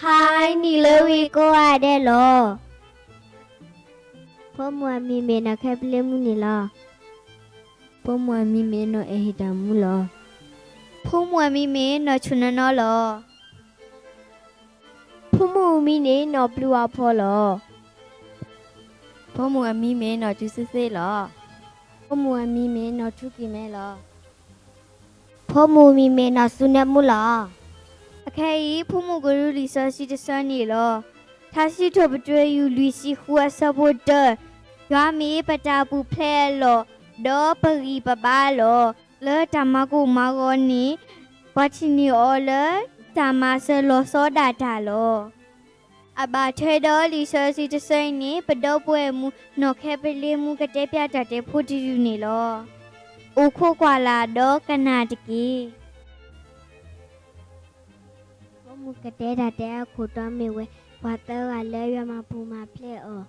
ဟါနံၤလၢဝံကိးဂၤဒဲးလီၤ. ဖိမုၣ်အမံၤမ့ၢ်နီၢ်ခဲပလ့မူန့ၣ်လီၤ. ဖိမုၣ်အမံၤမ့ၢ်နီၢ်အဲၣ်ဟ့ၣ်တၢ်မူလီၤ. ဖိမုၣ်အမံၤမ့ၢ်နီၢ်ဆူၣ်နီၢ်နီၢ်လီၤ. ဖိမုၣ်အမံၤန့ၣ်နီၢ်ပျုၤအဖီလီၤ. ဖိမုၣ်အမံၤမ့ၢ်နီၢ်စူၤစ့သ့လီၤ. ဖိမုၣ်အမံၤမ့ၢ်နီၢ်ထူကံၤမဲလီၤ. ဖိမုၣ်အမံၤမ့ၢ်နီၢ်စူၤနဲမူလီၤ. အခဲအံၤ ဖိမုၣ်ကရူၢ်လံာ်စီဆှံတဆၢန့ၣ်လီၤ. ထါစံးထီၣ်ပတြၢၤ ယူၢ်လွံၢ်ဆံဃုအဆၢဖိတၢ, ယွၤမ့ၢ်ပတၢ်ပူၤဖျဲးအလီၢ်, ဒီးပဂံၢ်ပဘါလီၤ. လၢတၢ်မၤကိၢ်မၤဂီၤန့ၣ် ပှၤထံၣ်န့ၢ်အီၤလၢ တၢ်မၤစၢၤလီၤဆီဒၣ်တၢ်လီၤ. အဘၣ်ထွဲဒီးလံာ်စီဆှံတဆၢအံၤန့ၣ် ပဒီပုၢ်ဝဲၢ်မုၣ်နီၢ်ခဲပလ့မူကတဲပျၢ်တၢ်တဲဖိတယုၢ်န့ၣ်လီၤ. အိၣ်ခိးကွၢ်လၢ်ဒီးကနၣ်တက့ၢ်. ဖိမုၣ်ကတဲတၢ်တဲအခိၣ်တီမ့ၢ်ဝဲ ပှၤသၢဂၤလၢယွၤမၤပူၤမၤဖျဲးအီၤ.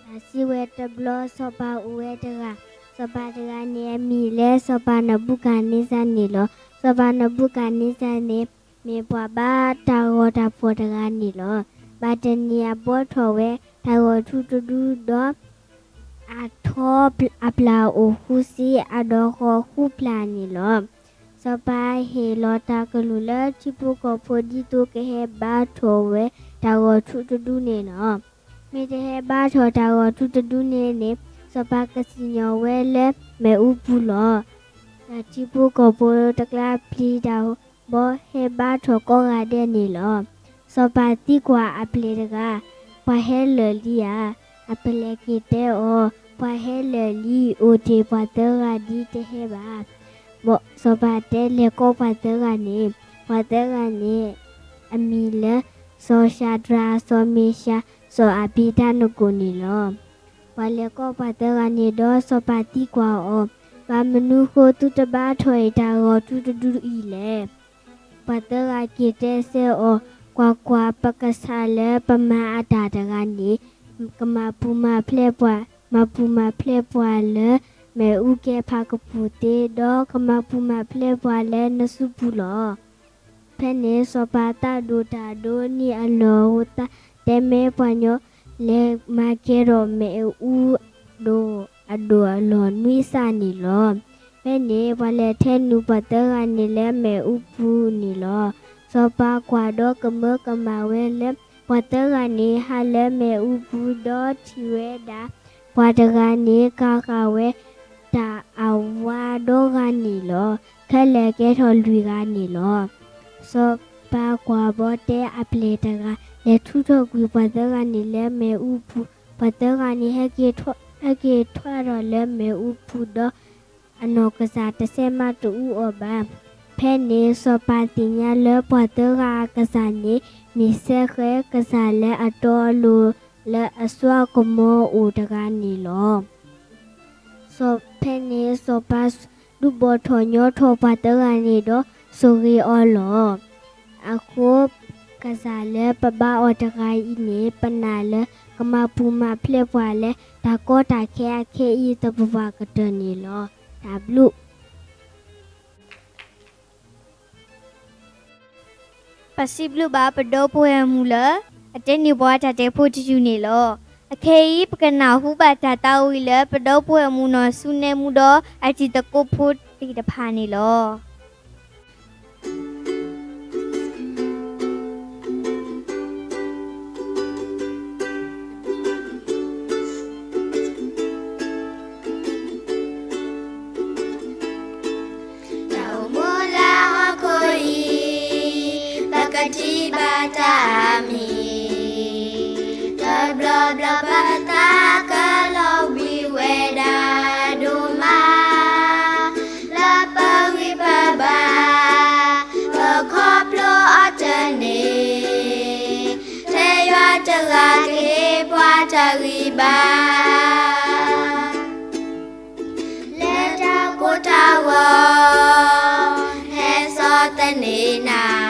တၢ်စံးဝဲတဘျီ စီၤပၤအိၣ်ဝဲတဂၤ, စီၤပၤတဂၤန့ၣ် အမံၤလၢ စီၤပၤနဘူၤခၣ်န့စၢ်န့ၣ်လီၤ. စီၤပၤနဘူၤခၣ်န့စၢ်န့ၣ် မ့ၢ်ပှၤဘါတၢ်ဂီၤတၢ်ဖှီၣ်တဂၤန့ၣ်လီၤ. ဘၣ်တနံၤအဘှီထီၣ်ဝဲ တၢ်ဂီၤထူတဒူဒီး အထီအပျၢ်အိၣ်ဃုဆံ အဒီဃီဃုဖျၢၣ်န့ၣ်လီၤ. စီၤပၤဟ့ၣ်လီၤတၢ်ကလုၢ်လၢထံဖိကီၢ်ဖိ ဒ်သိးကဟဲဘါထီၣ်ဝဲ တၢ်ဂီၤထူတဒူန့ၣ်လီၤ. မ့ၢ်တဟဲဘါထီၣ်တၢ်ဂီၤထူတဒူန့ၣ်န့ၣ် စီၤပၤကစံၣ်ညီၣ်ဝဲလၢမ့ၣ်အူပူၤလီၤ. ဒီးထံဖိကီၢ်ဖိတကျါပျံၤတၢ်ဘီ ဟဲဘါထီၣ်ကိးဂၤဒဲးန့ၣ်လီၤ. စီၤပၤသံကွၢ်အပျဲၢ်တဂၤ, ပှၤဟဲလၢာ်လံဧါ. အပျဲၢ်က့ၤတဲအီၤ, ပှၤဟဲလၢာ်လံ, အိၣ်တ့ၢ်ပှၤသၢဂၤဒ်တဟဲဘၣ်. စီၤပၤတဲလဲၤကိးပှၤသၢဂၤန့ၣ်, ပှၤသၢဂၤန့ၣ် အမံၤလၢ စီၤၡၤဒြး, စီၤမ့ၡး, စီၤအဘ့းနကိၣ်န့ၣ်လီၤ. ပှၤလဲၤကိးပှၤသၢဂၤန့ၣ်ဒီး စီၤပၤသံကွၢ်အီၤ, ဘၣ်မနုၤဃိသုတဘါထီၣ်အံၤတၢ်ဂီၤထူတဒူအံၤလဲၣ်. ပှၤသၢဂၤက့ၤတဲဆၢအီၤ, ကွၢ်ကွၢ်, ပကစၢ်လၢပမၤအတၢ်တဂၤန့ၣ် ကမၤပူၤမၤဖျဲးပှၤ, မၤပူၤမၤဖျဲးပှၤလၢ မ့ၣ်အူကဲဖးကပူၤသ့, ဒီးကမၤပူၤမၤဖျဲးပှၤလၢနစုပူၤလီၤ. ဖဲန့ၣ်စီၤပၤသးဒိၣ်တၢ်ဒိးန့ၢ်အလီၢ်အဃိ သးတဲမဲပှၤညီ လဲၤမၤကဲထီၣ်မ့ၣ်အူဒိၣ်အဒိၣ်အလီၢ်နွံစၢ်န့ၣ်လီၤ. ဖဲန့ၣ် ပှၤလဲၤထဲနုာ်ပှၤသၢဂၤန့ၣ်လၢမ့ၣ်အူပူၤန့ၣ်လီၤ. စီၤပၤကွၢ်ဒီးကမၢကမၣ်ဝဲလၢ ပှၤသၢဂၤန့ၣ် ဟးလၢမ့ၣ်အူပူၤ ဒီးထံၣ်ဝဲဒၣ် ပှၤတဂၤန့ၣ် ကၤဃာ်ဝဲ တၢ်အဝါဒီဂၤန့ၣ်လီၤ. ခဲလၢာ်ကဲထီၣ်လွံၢ်ဂၤန့ၣ်လီၤ. စီၤပၤကွၢ်ဘီတဲအပျဲၢ်တဂၤ လဲၤထုးထီၣ်ကွံာ်ပှၤသၢဂၤန့ၣ်လၢမ့ၣ်အူပူၤ, ပှၤသၢဂၤန့ၣ် ဟဲက့ၤထွဲထီၣ်လၢမ့ၣ်အူပူၤဒီး အနီၢ်ကစၢ်တဆဲးမးတအူအီၣ်ဘၣ်. ဖဲန့ၣ်စီၤပၤသ့ၣ်ညါလၢပှၤသၢဂၤအကစၢ်န့ၣ် မ့ၢ်စဲဃဲၤကစၢ်လၢအတီအလိၤ လၢအစိအကမီၤအိၣ်တဂၤန့ၣ်လီၤ. ဖဲန့ၣ်စီၤပၤဒုးဘီၣ်ထီၣ်ညီထီၣ်ပှၤသၢဂၤန့ၣ်ဒီး ဆိၣ်ဂ့ၤအီၤလီၤ. အဃိ ကစၢ်လၢပဘါအီၤတဂၤအံၤန့ၣ် ပနာ်လၢကမၤပူၤမၤဖျဲးပှၤလၢ တၢ်ကီတၢ်ခဲအခဲအံၤသပှၢ်ပှၢ်ကတၢၢ်န့ၣ်လီၤ. တၢ်ဘျုး ပစံးဘျုးဘၣ်ပဒီပုၢ်ဝဲၢ်မုၣ်လၢ အတဲန့ၢ်ပှၤတၢ်တဲဖိတယုၢ်န့ၣ်လီၤ. အခဲအံၤ ပကနၢ်ဟူဘၣ်တၢ်သးဝံၣ်လၢ ပဒီပုၢ်ဝဲၢ်မုၣ်နီၢ်စူနဲမူဒီး အတံၤသကိးဖိသ့ၣ်တဖၣ်န့ၣ်လီၤ. တၢ်အိၣ်မူလၢဟီၣ်ခိၣ်အံၤ ပကထံၣ်ဘၣ်တၢ်အမံၤ တဘျီဘျီပသးကလီၤဝံၤဝဲဒၣ်ဒိၣ်မး လၢပဂံၢ်ပဘါ ပခီဖျိအီၤတန့ၢ် ထဲယွၤတဂၤကဟ့ၣ်ပှၤတၢ်ဂံၢ်ဘါ လၢတၢ်ကိၢ်တၢ်ဂီၤ ဟဲစိာ်သန့ၤနၤ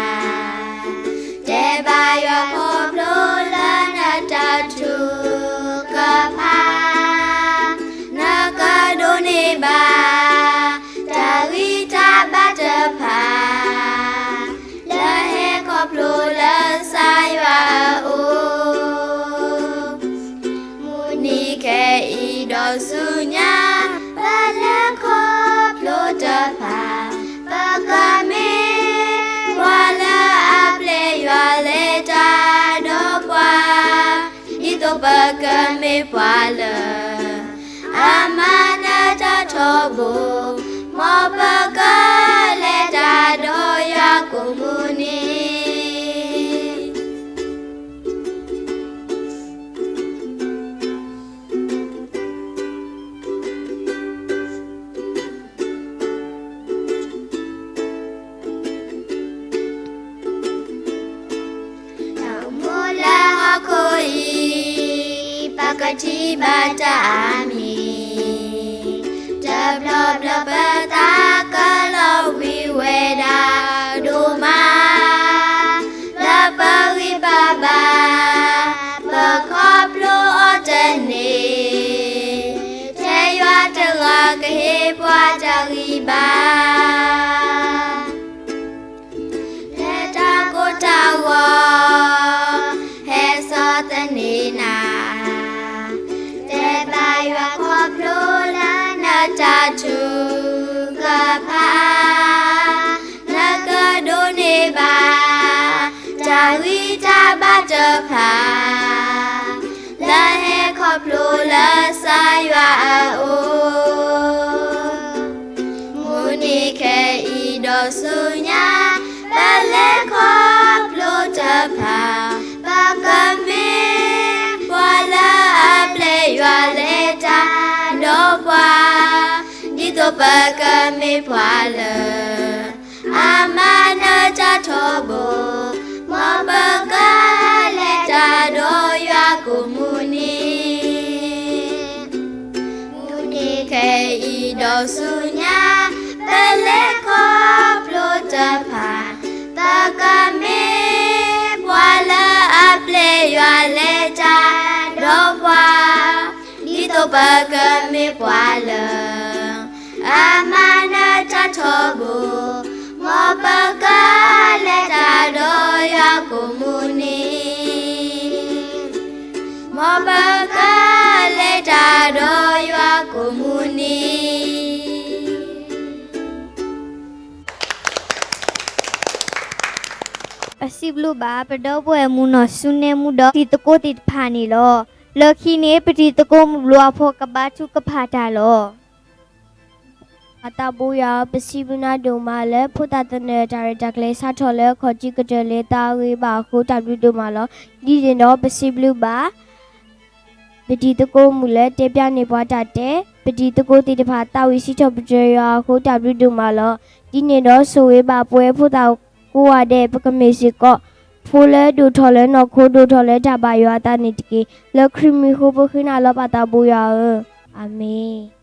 တဲဘၣ်ယွၤခီဖျိလၢနတၢ်ထုကဖၣ် နကဒိးန့ၢ်ဘၣ် တၢ်ဂံၢ်တၢ်ဘါတဖၣ် လၢဟဲခီဖျိလၢ ကမ့ၢ်ပှၤလၢ အမၤနၢၤတၢ်ထီဘိ, မ်ပကလဲၤတၢ်ဒီးယွၤကိးမုၢ်နံၤ တၢ်အိၣ်မူလၢဟီၣ်ခိၣ်အံၤ, ပကထံၣ်ဘၣ်တၢ်အါမံၤ, တဘျီဘျီပသးကလီၤဝံၤဝဲဒၣ်ဒိၣ်မး, လၢပဂံၢ်ပဘါ ပခီဖျိအီၤတန့ၢ်, ထဲယွၤတဂၤကဟ့ၣ်ပှၤတၢ်ဂံၢ်ဘါ လၢတၢ်ကိၢ်တၢ်ဂီၤ ဟဲစိာ်သန့ၤနၤ, တဲဘၣ်ယွၤခီဖျိလၢနတၢ်ထုကဖၣ်, နကဒိးန့ၢ်ဘၣ် တၢ်ဂံၢ်တၢ်ဘါတဖၣ် လၢဟဲခီဖျိလၢကစၢ်ယွၤအအိၣ် မုၢ်နံၤခဲအံၤဒီးဆူညါ ပလဲၤခီဖျိတဖၣ်, ပကမ့ၢ်ပှၤလၢအပျဲယွၤလဲၤတၢ်ဒီးပှၤ, ဒ်သိးပကမ့ၢ်ပှၤလၢ အမၤနၢၤတၢ်ထီဘိ, မ်ပကလဲၤတၢ်ဒီးယွၤကိးမုၢ်နံၤ မုၢ်နံၤခဲအံၤဒီးဆူညါ ပလဲၤခီဖျိတဖၣ်, ပကမ့ၢ်ပှၤလၢအပျဲယွၤလဲၤတၢ်ဒီးပှၤ, ဒ်သိးပကမ့ၢ်ပှၤလၢ အမၤနၢၤတၢ်ထီဘိ, မ်ပကလဲၤတၢ်ဒီးယွၤကိးမုၢ်နံၤ မ်ပကလဲၤတၢ်ဒီးယွၤကိးမုၢ်နံၤ. ပစံးဘျုးဘၣ် ပဒီပုၢ်ဝဲၢ်မုၢ်နီၢ်ဆူၣ်န့ၢ်မူဒီး တံၤသကိးသ့ၣ်တဖၣ်န့ၣ်လီၤ. လၢခံန့ၣ် ပတံၤသကိးမုၣ်ဘျိးအဖိကဘါထုကဖၣ်တၢ်လီၤ. ပၢ်သးဘိယွၤဧၢ, ပစံးဘျုးနၤဒိၣ်မးလၢ ဖိသၣ်သနၢၣ် တၢ်ရဲၣ်တၢ်ကျဲၤစးထီၣ်လၢအခီၣ်ထံးကတၢၢ်လၢသးအဂ့ၤဘၣ်အဃိ တၢ်ဘျုးဒိၣ်မးလီၤ. ဒ်န့ၣ်ဒီးပစံးဘျုးဘၣ် ပတံၤသကိးမုၣ်လၢတဲဖျါန့ၢ်ပှၤတၢ်တဲ, ပတံၤသကိးသ့ၣ်တဖၣ် သးဝံၣ်စံးထီၣ်ပတြၢၤယွၤအဃိ တၢ်ဘျုးဒိၣ်မးလီၤ. ဒ်န့ၣ်ဒီးဆိၣ်ဂ့ၤဘၣ်ပဝဲဖိသၣ်ကိးဂၤဒဲး ပကမ့ၢ်စ့ၢ်ကီး ဖိလၢဒိၣ်ထီၣ်လၢနီၢ်ခိ ဒိၣ်ထီၣ်လၢတၢ်ဘၣ်ယွၤအသးန့ၣ်တက့ၢ်. လၢခရံာ်မံၤအဃိ ပဃ့နၤလီၤ ပၢ်သးဘိယွၤဧၢ, အၤမ့ၣ်.